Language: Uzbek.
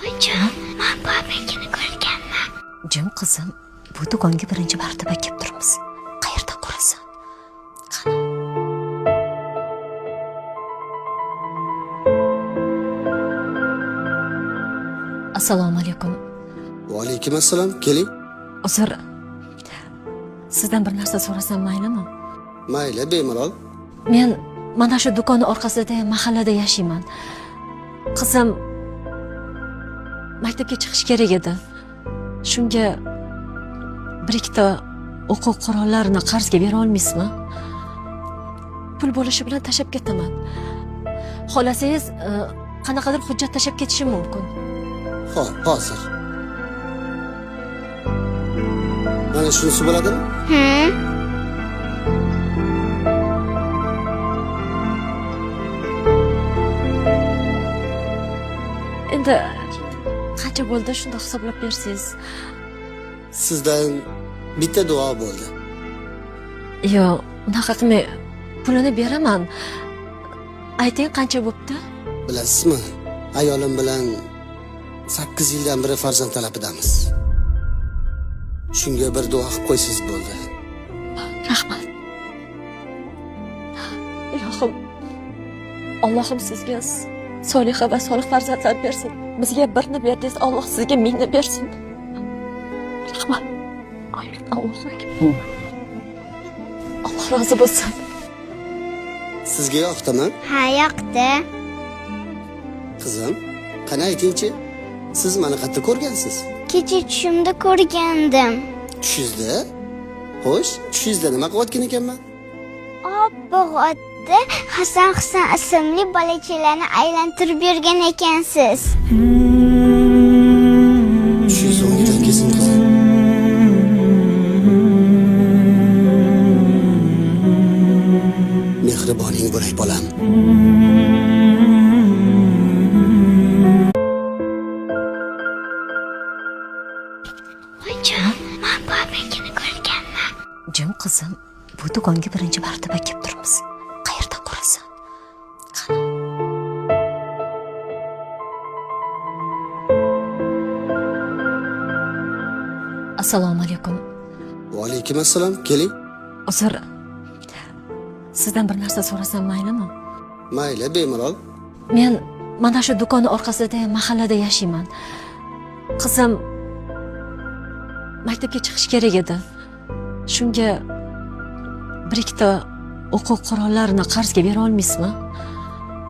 Oyijon, men bobangini ko'rganman. Jim qizim, bu do'konga birinchi marotaba kelib turibmiz. Qayerdan ko'rasan? Qani? Assalomu alaykum. Va alaykum assalom, keling. Uzr. Sizdan bir narsa so'rasam maylimi? Mayli, bemalol. Men mana shu do'konni orqasida mahallada yashayman. Qizim maktabga chiqish kerak edi. Shunga bir ikkita o'quv qurollarini qarzga bera olmaysizmi? Pul bo'lishi bilan tashlab ketaman. Xohlasangiz, qanaqadir hujjat tashlab ketishim mumkin. Xo'p, hozir. Mana shunisi bo'ladimi? Hı? Endi qancha bo'ldi shunda hisoblab bersangiz. Sizdan bitta duo bo'ldi. Yo'q, unaqa qilmang. Pulini beraman. Ayting qancha bo'pti? Bilasizmi, ayolim bilan 8 yildan beri farzand talabidamiz. Shunga bir duo qilib qo'ysangiz bo'ldi. Rahmat. Ilohim, Allohim sizga soliha va solih farzandlar bersin. Bizga birni berdingiz, Alloh sizga mingni bersin. Rahmat. Allohu akbar. Alloh rozi bo'lsin. Sizga yoqdimi? Ha, yoqdi. Qizim, qani aytingchi, siz meni qayerda ko'rgansiz? Kecha tushimda ko'rgandim. Tushingizda? Xo'sh, tushingizda nima qilayotgan ekanman? Oppoq otda Hasan Husan ismli bolachalarni aylantirib yurgan ekansiz. Tushingiz o'ngidan kelsin, qizim. Mehriboning bo'lay, bolam. Oyijon, men bobangini ko'rganman. Jim qizim, bu do'konga birinchi marotaba kelib turibmiz. Qayerdan ko'rasan? Qani? Assalomu alaykum. Va alaykum assalom, keling. Uzr. Sizdan bir narsa so'rasam maylimi? Mayli, bemalol. Men mana shu do'konni orqasida mahallada yashayman. Qizim maktabga chiqish kerak edi. Shunga bir ikkita o'quv qurollarini qarzga bera olmaysizmi?